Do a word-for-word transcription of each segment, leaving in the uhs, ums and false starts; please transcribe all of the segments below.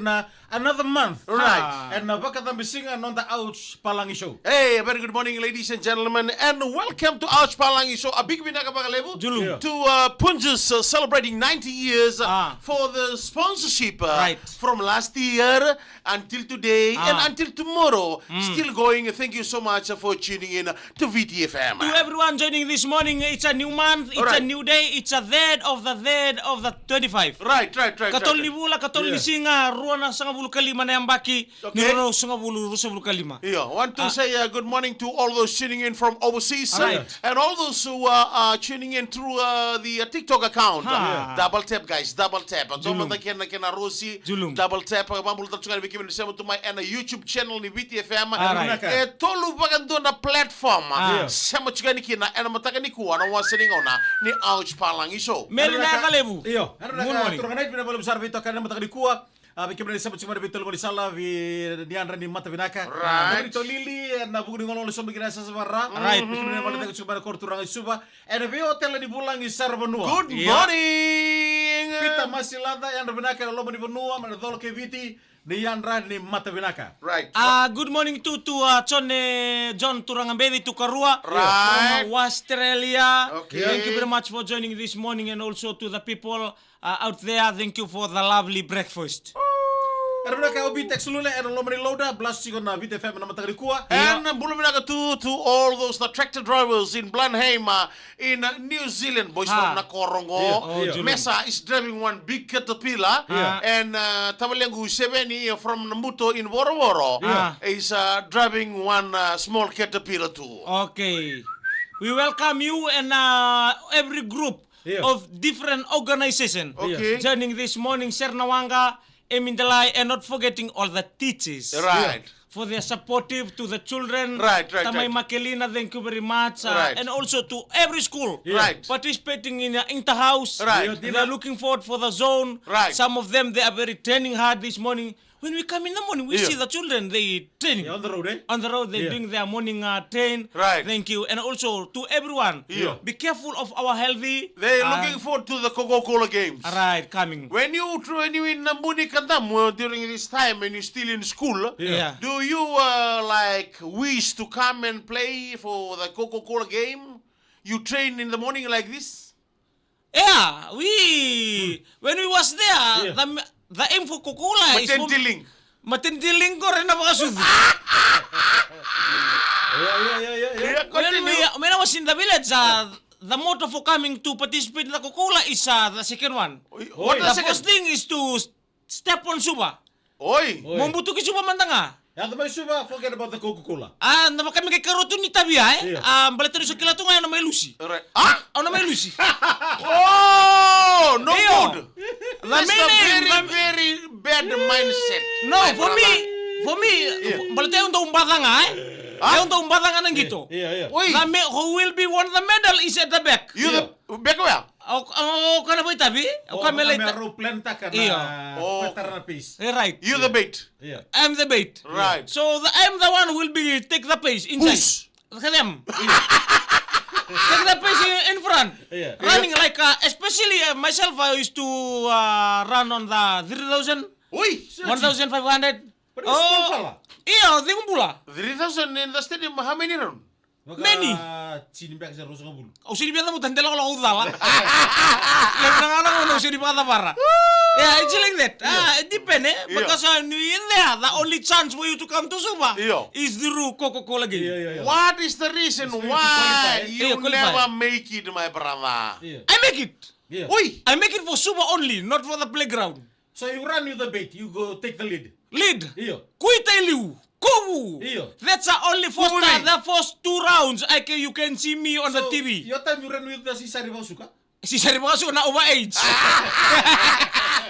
Uh, another month. Right. Ah. And na Vakacabisiga Noda Ouch Palagi Show. Hey, a very good morning, ladies and gentlemen, and welcome to Ouch Palagi Show. A big vinaka vakalevu Julu. To, uh, Punjas, uh, celebrating ninety years, uh, Ah. for the sponsorship, uh, Right. from last year until today Ah. and until tomorrow. Mm. Still going. Thank you so much for tuning in to V T F M. To everyone joining this morning, it's a new month, it's a Alright. new day, it's a third of the third of the twenty-five. Right, right, right, Katolu right, ni right. vula, katolu ni Yeah. siga, rua na sagavulu ka lima na yabaki, Okay. ni rua na sagavulu, rua sagavulu ka lima. Yeah, want to Ah. say, uh, good morning to all those tuning in from overseas, uh, Alright. and all those who are, uh, tuning in through, uh, the, uh, TikTok account. Ha. Double tap, guys, double tap. Anto Julum. manda kena, kena rosi, Julum. double tap. Vabula tatu ngani vei kemuni sema tu mai ena YouTube channel ni V T F M. Alright. E tolu vakadua na platform. Ah. Yeah. Sema tiko yani kina ena mataka nikua na wasa ni gauna ni Ouch Palagi Show. Meli na yaka levu. Io. Good morning. Turaga Nait, vinaka vakalevu sara vei toka ena mataka nikua. A, vei kemuni na sema tiko mai na veitolo ni sala, vei ni yadra ni mata vinaka. Right. Na vuli tolili, na vuku ni golo ni somi kina sasa vara. Right. Vei kemuni na vale tiko mai na koro turaga i Suva. Ena vei otela ni vulagi sara vanua. Good Yeah. morning. Peter Masilaca, yadra vinaka ena loma ni vanua, mai na colo kei Viti. Ni yadra ni mata vinaka. Right. Uh, good morning to, to, uh, John, eh, John Turagabeci Tukarua Right. from, uh, Australia. Okay. Thank you very much for joining this morning, and also to the people, uh, out there. Thank you for the lovely breakfast. Era vinaka o Vitex Lule, era loma ni loader, blast tiko na Vita F M na mataka nikua. Ena bula vinaka tu to all those, the tractor drivers in Blenheim, uh, in, uh, New Zealand, boys Ha. from Nakorogo. Io, io. Mesa is driving one big caterpillar. Ha. And, uh, tavalequ Seveni from Nabuto in Vorovoro Ah. is, uh, driving one, uh, small caterpillar too. Okay. We welcome you and, uh, every group Io. of different organization Okay. joining this morning, Sernawaqa, Emindalai, and not forgetting all the teachers. Right. For their supportive to the children. Right, right, Tamai right. Makelina, thank you very much. Uh, Right. And also to every school Right. participating in the inter-house. Right. They are looking forward for the zone. Right. Some of them, they are very training hard this morning. When we come in the morning, we Io. see the children, they training. Yeah, on the road, eh? On the road, they're Yeah. doing their morning, uh, train. Right. Thank you. And also to everyone, Io. be careful of our healthy. They're uh, looking forward to the Coca-Cola games. Right, coming. When you tr-, when you in Nabuni Kadamu, uh, during this time when you still in school, Yeah. do you, uh, like, wish to come and play for the Coca-Cola game? You train in the morning like this? Yeah, we when we was there, Yeah. the the aim for Coca-Cola is for Maternity link. Maternity link or na vakasucu. Yeah, yeah, yeah, yeah, yeah. Yeah, When we, continue. when I was in the village, uh, the motto for coming to participate in the Coca-Cola is, uh, the second one. What Oi. the The second? first thing is to s-, step on Suva. Oi. Oi. Mo butuki Suva mada ga. Yaco mai Suva, forget about the Coca-Cola. Ah, na vaka me kai karua tu ni tavia, eh? Io. Ah, baleta ni so kila tu ga, au na mai lusi. Right. Ah? Au na mai lusi. Oh, no Io. good. The That's a meaning, very, the very bad mindset, No, my for me, brother. for me, Io. baleta au dau baca ga, eh? Ah? Au dau baca ga na qito. Io, io. Oi. The me-, who will be won the medal is at the back. You the Io. back where? O, o, o kana vakaitavi, o O, kana me vaka me laita. rau plan taka na Io. O. petara na pace. Eh, right. You the bait. Yeah. I'm the bait. Right. So the, I'm the one who will be take the pace inside. Push. Look at them. Take the pace in, in front. Yeah. Running Yeah. like, uh, especially, uh, myself, I used to, uh, run on the three thousand, Oi. one thousand five hundred. But it's Oh. small fella. Io, cegu bula. Three thousand in the stadium, how many round? Many. Vaka tini beka se ruasagavulu. Au sini beka cavuta, dela wala au cala. Levu na gauna au sini beka cavara. Yeah, it's like that. Ah, it depend, eh? Yeah. Because when you in there, the only chance for you to come to Suva Yeah. is through Coca-Cola game. Yeah, yeah, yeah. What is the reason It's for you to why qualify. you Yeah, qualify. never make it, my brother? Yeah. I make it. Yeah. Oi! I make it for Suva only, not for the playground. So you run with the bait, you go take the lead. Lead. Io. Kuita i liu. Kovu. Io. That's the only first, Kovu uh, nei. the first two rounds I can, you can see me on the So, T V. your time you ran with the Sisari Vasuka? Sisari Vasuka na over age.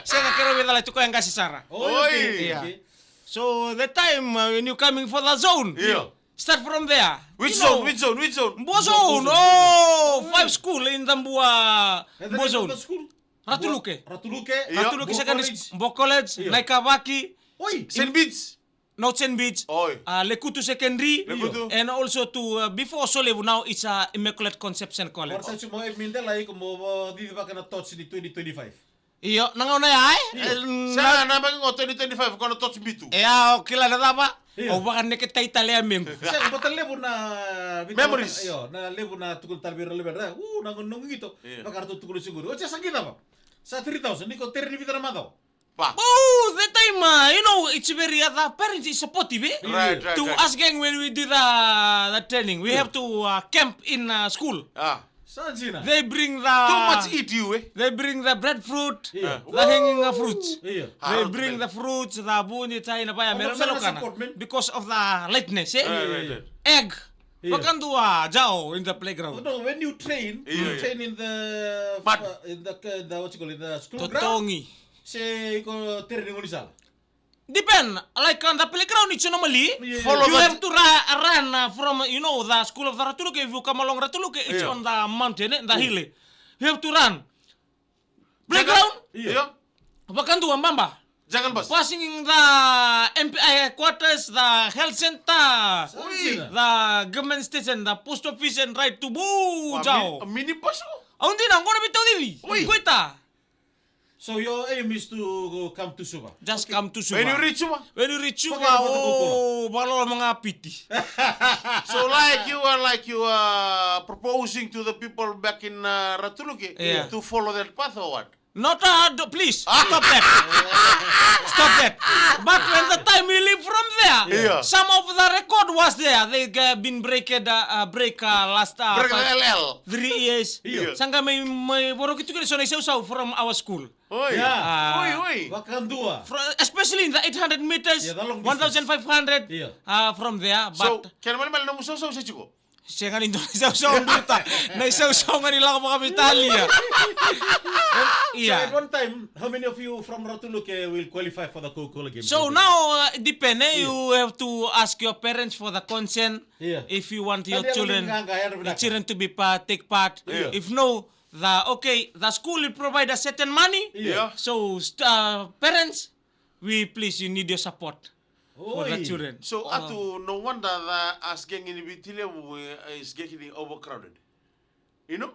Sega, kero with the light ko yanga Sisara. Oh, Oi. okay, Yeah. okay. So the time, uh, when you coming for the zone, Io. start from there. Which You know, zone? Which zone? Which zone? Mbua zone. Mbua zone. Oh, five school in the Mbua, And the Mbua name of zone. the school? Ratuluke. Ratuluke. Io. Ratuluke Mbua Secondary College. School, Mbua College, Io. Naikavaki. Oi. Saint Bede's. Not Saint Bede's. Oi. Uh, Lekutu Secondary. Lekutu. And also to, uh, before Solevu, now it's, uh, Immaculate Conception College. Warta tu mo e mindela iko mo, mo cici vaka na thoughts ni twenty twenty-five. Io, na gauna ya, e? Io. E, sa na, na baki qo twenty twenty-five, ko na torch bitu. E, a, o kila na cava? Io. Au vakaneketai tale ya mequ. Sa, bata levu na vita-, memories. Io, na levu na tukuna tale vei ira na luveda. U, na noqu qito. Io. Vaka ratou tukuna siqori. O, sa qai cava? Sa three thousand, ni ko tere ni vica na macawa. Va. Oh, that time, uh, you know, it's very, uh, the parents is supportive, eh? Right, right, to right. Us gang when we do the, the training, we, yeah, have to, uh, camp in, uh, school. Ah. Sa dina. They bring the, too much eat you, eh? They bring the breadfruit, yeah, the hanging, uh, fruits. Yeah. They bring the fruits, the buni, tai na vaya, melo, melo kana. Because of the lightness, eh? Right, right, right. Egg. Yeah. Vakadua, jao in the playground. No, when you train, yeah, you, yeah, train in the, mud, uh, in the, uh, the, what you call it, the school ground. Totogi. Se iko tere ni gaunisala. Depend, like on the playground, it's normally, yeah, follow, you have to ra-, run, uh, from, you know, the school of the Ratuluke. If you come along Ratuluke, it's, yeah, on the mountain, eh, the, yeah, hill. You have to run. Playground? Io. Io. Vakadua, baba. Jagan bus. Passing the M P I headquarters, the health center, oi, the government station, the post office, and right to, bu, jao. Wa, mi-, a minibus o? Au dina, qo na veitaucici. Oi. Koita. So your aim is to come to Suva? Just come to Suva. When you reach Suva? When you reach Suva, forget about the Coca-Cola, oh, vakaloloma ga piti. So like you are, like you are proposing to the people back in, uh, Ratuluke, yeah, to follow that path or what? Not, uh, do, please, stop that. Stop that. But when the time we leave from there, yeah, some of the record was there. They, uh, been break, uh, uh, break, uh, last, uh, break the five, L L, three years. Yeah. Sa qai mai, mai voroki tu kina so na isausau from our school. Oi. Yeah. Ah. Oi, oi. Vakadua. Fro-, especially in the eight hundred meters, yeah, the long distance, one thousand five hundred, yeah, uh, from there, so, but kena malemale nomu sausau se tiko? Sega ni dua na isausau, duta. Na isausau ga ni lako vakaveitalia. So, yeah, at one time, how many of you from Ratuluke will qualify for the Coca-Cola Games? So now, uh, it depend, eh? Yeah. You have to ask your parents for the consent, yeah, if you want your children, your children to be part, take part. Yeah. If no, the, okay, the school will provide a certain money. Yeah. So, st-, uh, parents, we please, you need your support for the children. So, uh, Atu, no wonder the Us Gang in Viti Levu, uh, is getting overcrowded. You know?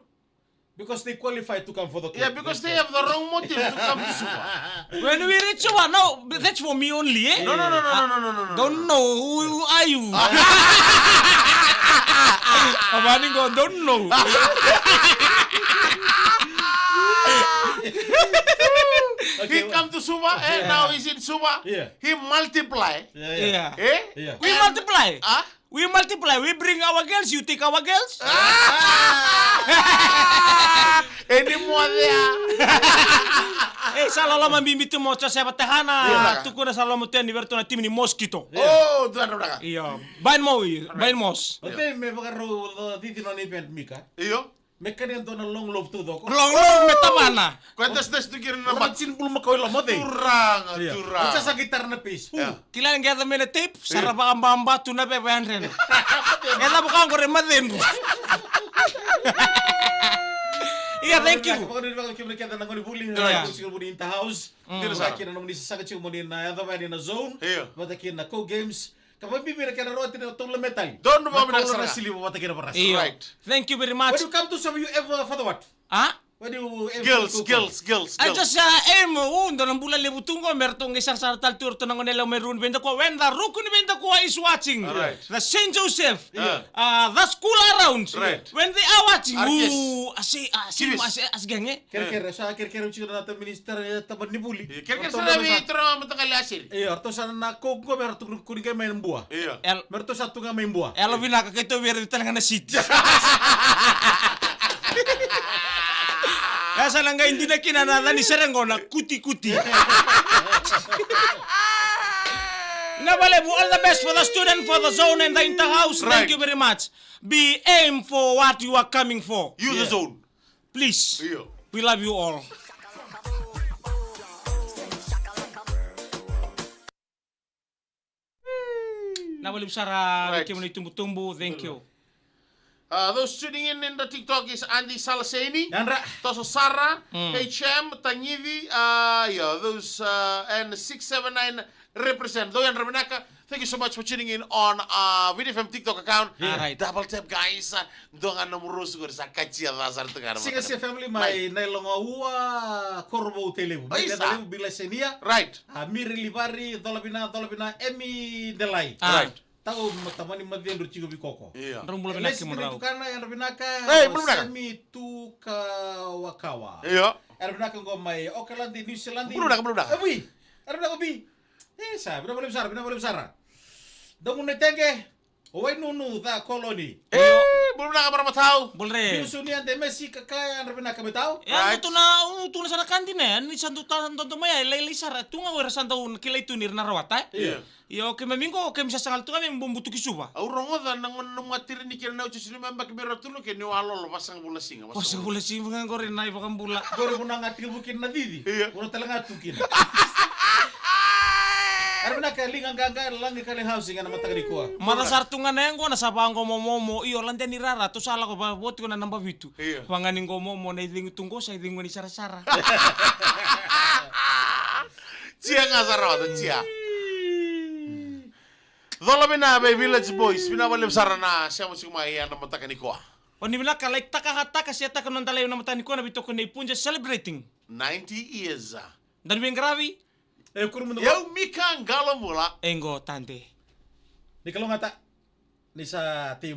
Because they qualify to come for the, yeah, because they have the wrong motive to come to Suva. When we reach Suva, no, that's for me only, eh? No, no, no, no, no, no, no, no, no. Don't know who, who are you? Abani go, don't know. Okay, he come to Suva, and, yeah, now he's in Suva. Yeah. He multiply. Yeah, yeah. Yeah. Eh? Yeah. We multiply. Ah? We multiply, we bring our girls, you take our girls. Ah! Any more there? E, sa loloma bibi tu mo Josefa Tehana, yeah, tukuna sa loloma tu yani vei ratou na timi ni Mosquito. Yeah. Oh, tu na drau. Io, Bain Mo, Bain Mos. Io. Oti me vakarau, uh, cici nona event, Mika. Io. Me kania dua na long love taucoko. Long love me tavana. Koya dasdas tu kina na mata. Rawa ni bulumakau i loma, oti. Turaga, turaga. Oti sa qai tara na pace. Kila, qai yaco mai na tape, sa ra vakababa tu na veva yadrena. E cava ka qore macedru. Ia, thank you. Vakanuinui vaka kemuni kece na gone vuli, na kemuni in the house. Vata kei na nomuni sasaga tiko mo ni na yacova yani na zone. Vata kei na Co Games. Ka vakabibi na kena rawati na tolu na metali. Donu vakabibi na siliva vata kei na varasi. Io. Right. Thank you very much. When you come to Suva, you ever for the what? Ah? When you aim for the girls, girls, girls. I just, uh, aim, uh, dua na bula levu tu qo, me ratou qai sarasara tale tu ratou na gone yalewa mai Rukuniveidakua, when the Rukuniveidakua is watching. Right. The Saint Joseph. Yeah. Uh, the school around. Right. When they are watching, ooh, I say, uh, I say, I say, I say, gang, eh? Kerekere, sa kerekere tiko na ta minister, eh, tabana ni vuli. Io, kerekere sa na vei tara mataqali asiri. Io, ratou sa na ko, ko me ratou kuri, kuri qai mai Bua. Io. El-, me ratou sa tu ga mai Bua. Yalo vinaka keitou vei ira tale ga na siti. E sa na qai dina kina na cani sere qo na kuti kuti. Na vale, all the best for the student, for the zone and the inter house. Right. Thank you very much. Be aim for what you are coming for. You the zone. Please. Io. We love you all. Na vale sara, right, kemuni tubutubu, thank you. Uh, those tuning in in the TikTok is Andy Salaseni, Yandra. Toso Sara, Mm. H M, Tangivi, uh, yeah, those, uh, and six seven nine represent. Dou yadra vinaka. Thank you so much for tuning in on, uh, Viti F M TikTok account. Yeah. All right. Double tap, guys. Uh, dua ga na murosu qori sa katia ca sara tu ga na Siga mata. Sia family mai Nailoga Ua, Korovou, Tailevu. Oi, Mire sa. Tailevu, Bila Senia. Right. A Mire Livari, Cola Vina, Cola Vina, Emi Delai. Ah. Right. Tau ma tamani madedru tiko Vikoko. Ia. Drau bula vinaka Mire kemudrau. Tukana, yadra vinaka. Ei, bula vinaka. Semi Tukawakawa. Ia. Yadra vinaka qo mai Okaladi, New Zealand. Bula vinaka, bula vinaka. E, wi. Yadra vinaka, bi. E, sa, vinaka vakalevu sara, vinaka vakalevu sara. Dou gunu na tege. O Wainunu ca Koloni. E, bula vinaka maramatau. Bula re. Biu Sunia de Messi Kakaya, yadra vinaka me tau. E, Right. tu na, tu na sara ka dina, ni sa dau ta, dau, dau mai, e, lailai sara, tu ga o ira sa dau kilai tu ni ra na rawata, e? Ia. Io, keimami qo, keimami sa saga tu ga me bubutu ki Suva. Au rogoca na gone nomu a tirini kina na uciuci ni mabaki me ra tulu ke ni walolo, vasagavulu na siga, vasagavulu. Vasagavulu na siga, ga qori na iVakabula. Qori vuna ga tiko kina na cici. Ia. Vuna tale ga tu kina. Yadra vinaka, liga qaqa, lagi kale housing ena mataka nikua. Maca sara tu ga na yaqona sa vaqo momomo, io, lade ni rara, tou sa lako va, vo tiko na naba vitu. Ia. Vagani qo momo, na icegu tu qo, sa icegu ni sarasara. Tia ga sara, tia. Cola Vina vei Village Boys, vinaka vakalevu sara na sema tiko mai ena mataka nikua. O ni vinaka, like taka, heart taka, share taka na noda live ena mataka nikua, na veitokoni nei Punja celebrating ninety years. Dani veiqaravi. E kuru muda. Yau Mika Qalobula. E qo Tade. Ni kalougata. Ni sa tei